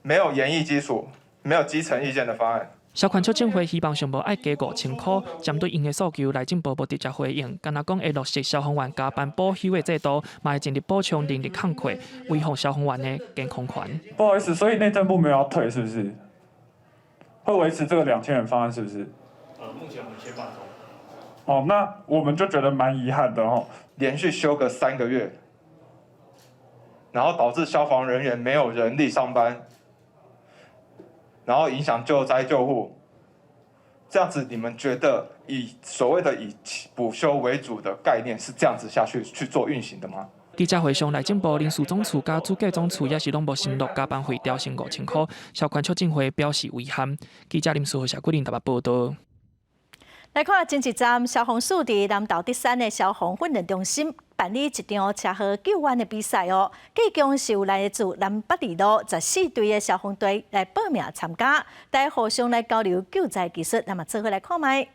S6: 沒有研議基礎，沒有基層意見的方案。
S5: 消權促進會希望上無愛加5000箍，針對𪜶的訴求，內政部無直接回應，干焦講會落實消防員加班補休的制度，嘛會盡力補充人力空缺，維護消防員的健康權。
S6: 不好意思，所以內政部沒有要退，是不是？會維持這個2000元方案，是不是？
S4: 目前我們先罷工。
S6: 哦，那我們就覺得蠻遺憾的哦，連續休個3個月，然後導致消防人員沒有人力上班。然後影響救災救護，這樣子你們覺得以所謂的以補休為主的概念是這樣子下去去做運行的嗎？
S5: 記者會上，內政部人事總處佮主計總處也是攏無承諾加班費調升5000箍，消權促進會表示遺憾。記者林書豪、謝桂林台北報道。
S1: 來看前一站消防署佇南投德山的消防訓練中心辦理一場車禍救援的比賽哦，計共是有來自南北二路14隊的消防隊來報名參加，大家互相來交流救災技術。那麼做伙來看覓。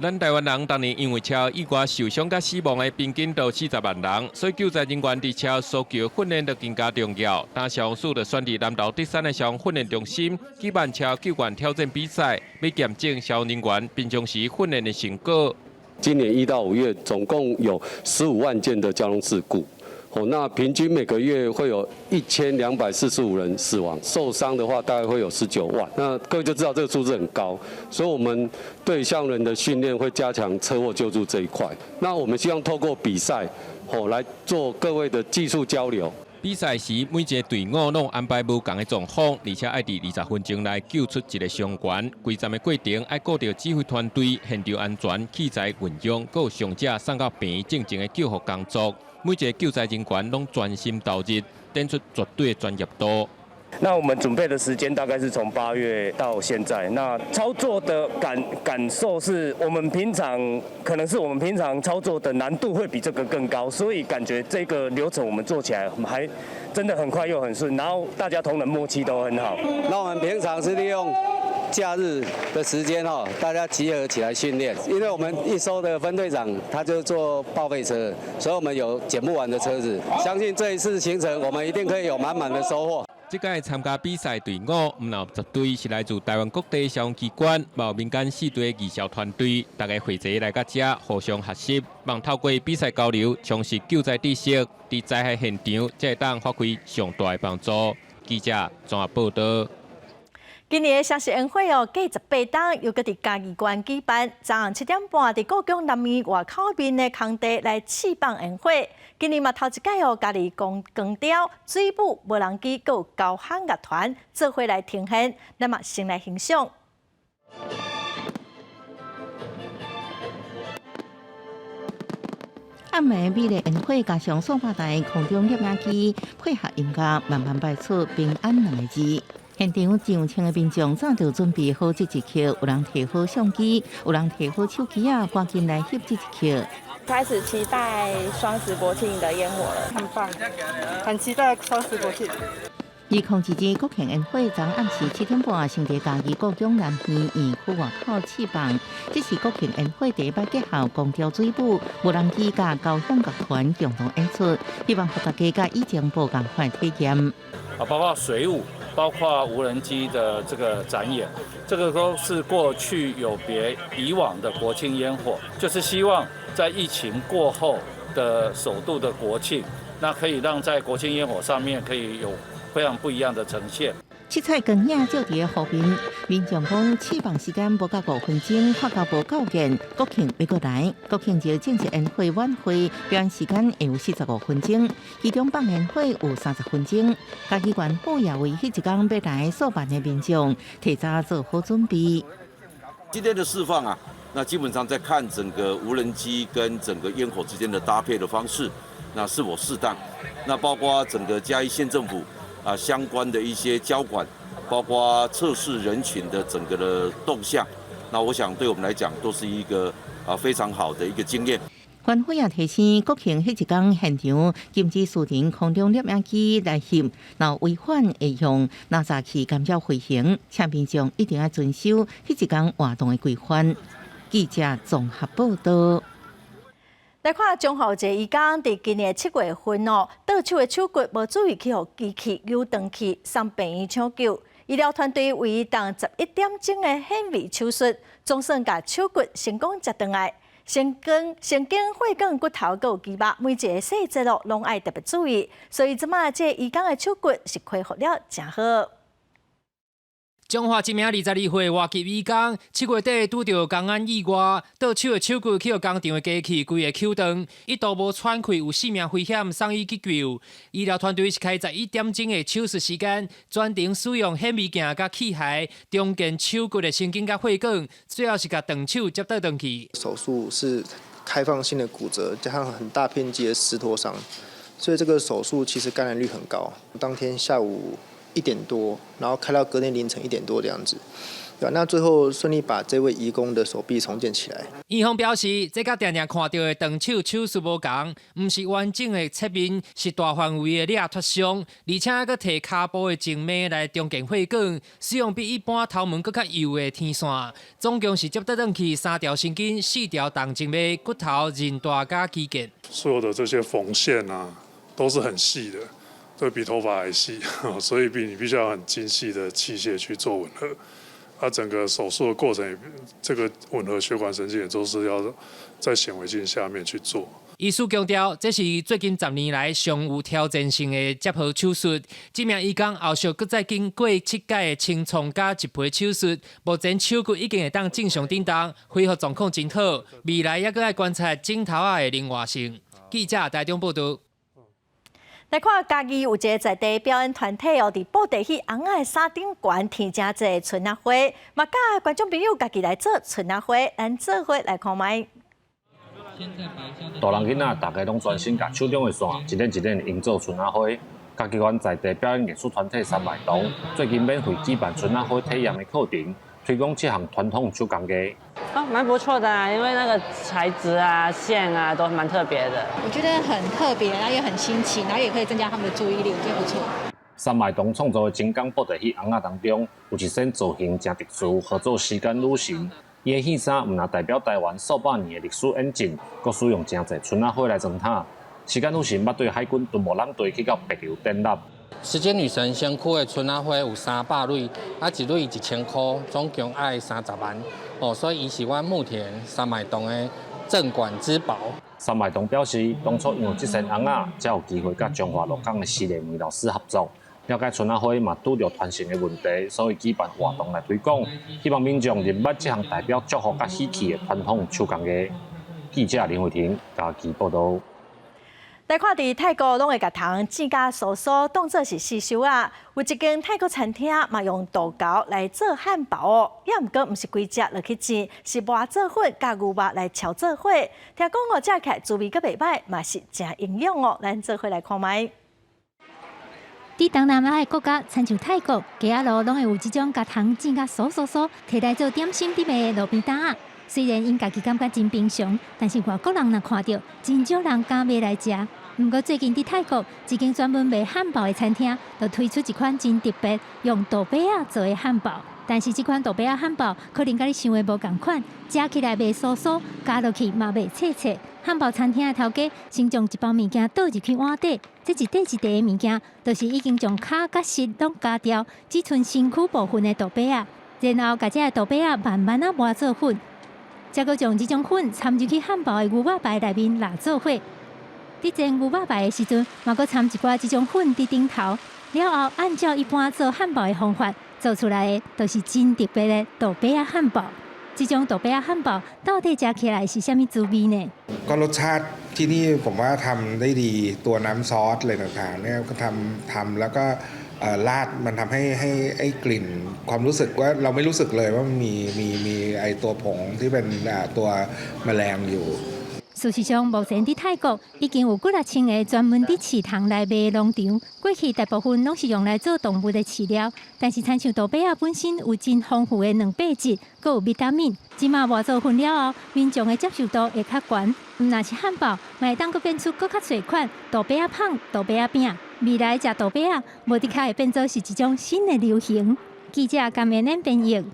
S7: 咱台灣人逐年因為車禍意外受傷佮死亡的平均都40萬人，所以救災人員佇車禍搜救訓練就更加重要。但消防署就選佇南投德山的消防訓練中心舉辦車禍救援挑戰比賽，欲驗證消防人員平常時訓練的成果。
S8: 今年1到5月總共有15萬件的交通事故，哦，那平均每個月會有1245人死亡，受傷的話大概會有19萬。那各位就知道這個數字很高，所以我們對消防人的訓練會加強車禍救助這一塊。那我們希望透過比賽，哦，來做各位的技術交流。
S7: 比賽時，每一个隊伍攏安排無仝的狀況，而且愛佇20分鐘內救出一个傷員。規站的過程愛顧著指揮團隊、現場安全、器材運用，閣有傷者送到病院進前的救護工作。每一个救災人員攏專心投入，展出絕對的專業度。
S9: 那我們準備的時間大概是從8月到現在。那操作的感受是我們平常可能是我們平常操作的難度會比這個更高，所以感覺這個流程我們做起來還真的很快又很順，然後大家同仁默契都很好。
S11: 那我們平常是利用假日的時間哈，大家集合起來訓練。因為我們一艘的分隊長他就坐報廢車，所以我們有撿不完的車子。相信這一次行程，我們一定可以有滿滿的收穫。
S7: 這屆參加比賽隊伍，毋但10隊是來自台灣各地消防機關，嘛有民間4隊的義消團隊，大家匯集來到遮，互相學習，望透過比賽交流，充實救災知識，佇災害現場才會當發揮上大的幫助。記者綜合報道。
S1: 今年的雙十煙火哦，過18冬又閣佇嘉義縣舉辦，昨昏7點半佇故宮南院外口面的空地來試放煙火。今年嘛頭一擺哦，加入光雕、水舞、無人機，閣有交響樂團做伙來呈現，咱嘛先來欣賞。
S3: 暗暝美麗煙火加上數百台空中攝影機配合音樂，慢慢擺出平安兩个字。現場上千个民眾早就準備好這一刻，有人提好相機，有人提好手機仔，趕緊來翕這一刻。
S10: 開始期待雙十國慶的煙火了，
S12: 很棒，很期待雙十國慶。
S3: 2022國慶煙火昨暗時7點半，先佇嘉義故宮南園園區外口試放。這是國慶煙火第一擺結合宮雕水舞、無人機佮交響樂團共同演出，希望予大家佮以前無仝款體驗。
S13: 啊，包括水舞，包括無人機的這個展演，這個都是過去有別以往的國慶煙火，就是希望在疫情過後的首度的國慶，那可以讓在國慶煙火上面可以有非常不一樣的呈現。
S3: 七彩光影照佇湖面，民眾講試放時間無夠5分鐘，發覺無夠電，國慶欲閣來。國慶節正式煙火晚會表演時間會有45分鐘，其中放煙火有30分鐘。嘉義縣府也為彼一工欲來數萬的民眾提早做好準備。
S14: 今天的釋放啊，那基本上在看整個無人機跟整個煙火之間的搭配的方式，那是否適當？那包括整個嘉義縣政府啊，相關的一些交管，包括測試人群的整個的動向，那我想對我們來講都是一個啊非常好的一個經驗。
S3: 縣府也提醒國慶彼一工現場禁止私人空中攝影機來翕，若違反會用垃圾器干擾飛行，請民眾一定要遵守彼一工活動的規範。記者綜合報道。
S1: 來看彰化一个醫工，佇今年7月份哦，剁手的手骨無注意去予機器扭斷去，送病院搶救。醫療團隊為伊動11點鐘的顯微手術，總算共手骨成功接轉來。神經、神經、血管、骨頭閣有肌肉，每一个細節咯，攏愛特別注意。所以這擺這個醫工的手骨是恢復了誠好。
S15: 彰化一名22歲外籍醫工，7月底拄著工安意外，剁手的手骨去予工廠的機器規个搝斷，一度無喘氣，有性命危險，送醫急救。醫療團隊是開11點鐘的手術時間，全程使用顯微鏡佮器械重建手骨的神經佮血管，最後是共斷手接倒轉去。
S17: 手術是開放性的骨折，加上很大面積的撕脫傷，所以這個手術其實感染率很高。當天下午1點多，然後開到隔天凌晨1點多這樣子，對吧？那最後順利把這位移工的手臂重建起來。
S15: 院方表示，這佮定定看著的斷手手術無仝，毋是完整的切面，是大範圍的掠脫傷，而且閣提跤步的靜脈來重建血管，使用比一般頭毛閣較幼的天線，總共是接倒轉去三條神經、四條動靜脈、骨頭、韌帶佮肌腱。
S18: 所有的這些縫線啊，都是很細的。都比頭髮還細，所以比你必須要很精細的器械去做吻合。啊，整個手術的過程，這個吻合血管神經也都是要在顯微鏡下面去做。
S15: 醫師強調，這是最近10年來上有挑戰性的接合手術。這名醫工後續閣再經過七擺的清創佮植皮手術，目前手骨已經會當正常振動，恢復狀況真好。未來猶閣愛觀察指頭仔的靈活性。記者台中報導。
S1: 來看嘉義有一个在地表演團體哦，佇布袋戲尪仔的衫頂懸添誠濟春仔花，嘛教觀眾朋友家己來做春仔花，咱做伙來看覓。
S16: 大人囡仔，大家攏專心共手中的線，一輪一輪營造春仔花。嘉義縣在地表演藝術團體三麥堂最近免費舉辦春仔花體驗的課程，推廣這項傳統手工藝。
S25: 哦，蠻不錯的啊，因為那個材質啊、線啊都蠻特別的。
S28: 我覺得很特別，然後也很新奇，然後也可以增加他們的注意力，我覺得不錯。
S16: 三麥堂創作的精工布袋戲尪仔當中，有一身造型誠特殊，號做時間女神。伊的戲衫毋但代表台灣數百年的歷史演進，閣使用誠濟春仔花來裝塔。時間女神捌對海軍敦睦艦隊去到帛琉典禮。
S26: 時間女神身軀的春仔花有300蕊，啊一蕊1000箍，總共愛30萬，哦，所以伊是阮目前三麥堂的鎮館之寶。
S16: 三麥堂表示，當初因為這身尪仔，才有機會佮彰化鹿港的施麗梅老師合作，了解春仔花嘛拄著傳承的問題，所以舉辦活動來推廣，希望民眾認捌這項代表祝福佮喜氣的傳統手工藝。記者林慧婷嘉義報導。
S1: 來看，佇泰國攏會共糖煎甲酥酥，當做是時壽仔。有一間泰國餐廳嘛用杜鵤來做漢堡哦，猶毋過毋是規隻落去煎，是磨做粉佮牛肉來撨做伙。聽講哦，食起來滋味閣袂䆀，嘛是誠營養哦。咱做伙來看覓。
S27: 佇東南亞的國家，親像泰國，街仔路攏會有這種共糖煎甲酥酥酥，提來做點心佇賣的路邊攤仔。雖然𪜶家己感覺真平常，但是外國人若看著，真少人敢買來食。毋過最近佇泰國，一間專門賣漢堡的餐廳，就推出一款真特別，用豆白仔做的漢堡。但是這款豆白仔漢堡可能佮你想的無仝款，食起來袂酥酥，咬落去嘛袂脆脆。漢堡餐廳的頭家先將一包物件倒入去碗底，這一塊一塊的物件，就是已經將跤佮舌攏咬掉，只賰身軀部分的豆白仔，然後共這个豆白仔慢慢仔磨做粉，再閣將這種粉摻入去漢堡的牛肉排內面抐做伙。佇煎牛肉排的時陣，嘛閣摻一寡這種粉佇頂頭，了後按照一般做漢堡的方法做出來的，就是真特別的豆白仔漢堡。這種豆白仔漢堡到底食起來是啥物滋味呢？
S2: ก็รสชาติที่นี่ผมว่าทำได้ดีตัวน้ำซอสอะไรต่างๆเนี่ยก็ทำทำแล้วก็ราดมันทำให้ให้ไอ้กลิ่นความรู้สึกว่าเราไม่รู้สึกเลยว่ามันมีมีมีไอ้ตัวผงที่เป็นตัวแมลงอยู่
S27: 事實上，目前佇泰國已經有幾若千个專門佇市場來賣的農場。過去大部分攏是用來做動物的飼料，但是親像豆白仔本身有真豐富的蛋白質，閣有維他命。這馬磨做粉了後，民眾的接受度會較懸。毋但是漢堡，嘛會當閣變出閣較濟款豆白仔麭、豆白仔餅。未來食豆白仔，無的確會變做是一種新的流行。記者甘明恁編譯。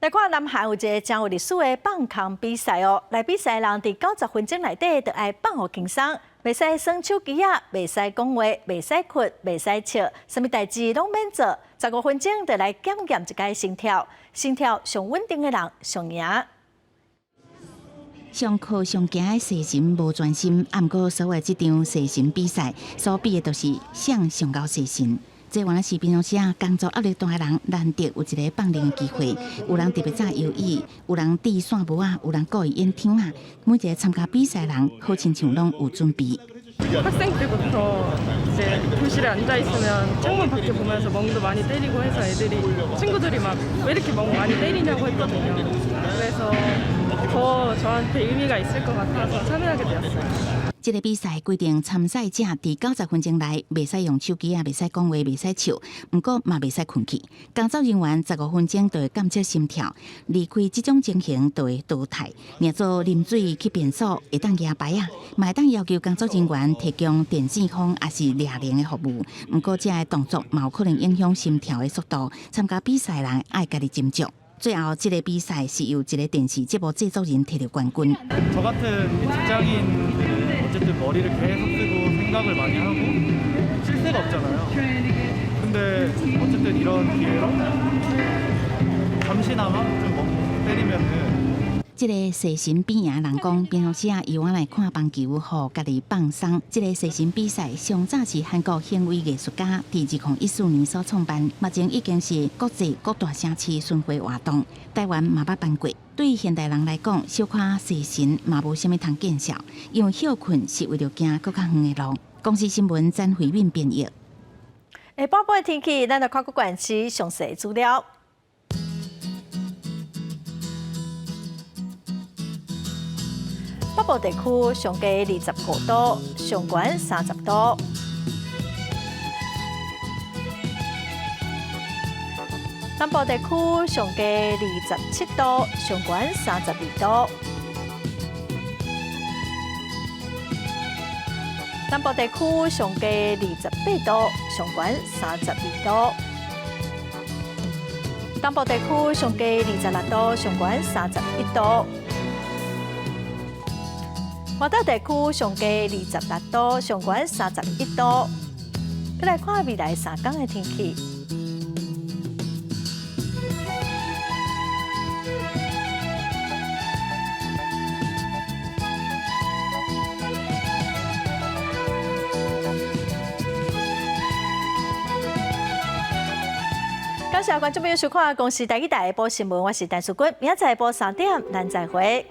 S1: 來看南韓有一个真有歷史的放空比賽哦，來比賽的人佇90分鐘內底就愛放予輕鬆，袂使耍手機仔，袂使講話，袂使睏，袂使笑，啥物代誌攏免做，15分鐘就來檢驗一擺心跳，心跳上穩定的人上贏。
S3: 上課上驚的細神無專心，啊，毋過所謂這場細神比賽所比的就是誰上𠢕細神。這原來是平常時啊，工作壓力大的人難得有一个放靈的機會。有人特別早遊椅，有人戴線帽仔，有人故意演聽啊。每一个參加比賽的人，好親像攏有準備。
S12: 학생 때부터 이제 교실에 앉아 있으면 창문 밖에 보면서 멍도 많이 때리고 해서 애들이 친구들이 막 왜 이렇게 멍 많이 때리냐고 했거든요. 그래서 더 저한테 의미가 있을 것 같아서 참여하게 되었어요.
S3: 這个比賽規定參賽者佇90分鐘內袂使用手機啊，袂使講話，袂使笑，毋過嘛袂使睏去。工作人員15分鐘就會監測心跳，離開這種情形就會淘汰。若做啉水去便所會當舉牌仔，嘛會當要求工作人員提供電線風抑是掠鈴的服務。毋過這个動作嘛有可能影響心跳的速度。參加比賽人愛家己斟酌。最後，這个比賽是由一个電視節目製作人摕著冠軍。
S4: 저 같은 직장인들은 어쨌든 머리를 계속 쓰고 생각을 많이 하고 쉴 새가 없잖아요. 근데 어쨌든 이런 기회로 잠시나마 좀 멍 때리면은
S3: 這个細神比贏人講，平常時啊，伊來看棒球，予家己放鬆。這个細神比賽上早是韓國行為藝術家佇2014年所創辦，目前已經是國際各大城市巡迴活動，台灣嘛捌辦過。對現代人來講，小可細神嘛無啥物通見笑，因為歇睏是為著行閣較遠的路。公視新聞詹慧敏編譯。
S1: 下晡的天氣，咱來看各縣市詳細資料。北部地區上低25度，上懸30度。南部地區上低27度，上懸32度。南部地區上低28度，上懸32度。東部地區上低26度，上懸31度。外島地區上低26度，上懸31度。閣來看未來3工的天氣。感謝觀眾朋友收看《公視台語台》下晡新聞，我是陳淑君，明仔載下晡3點，咱再會。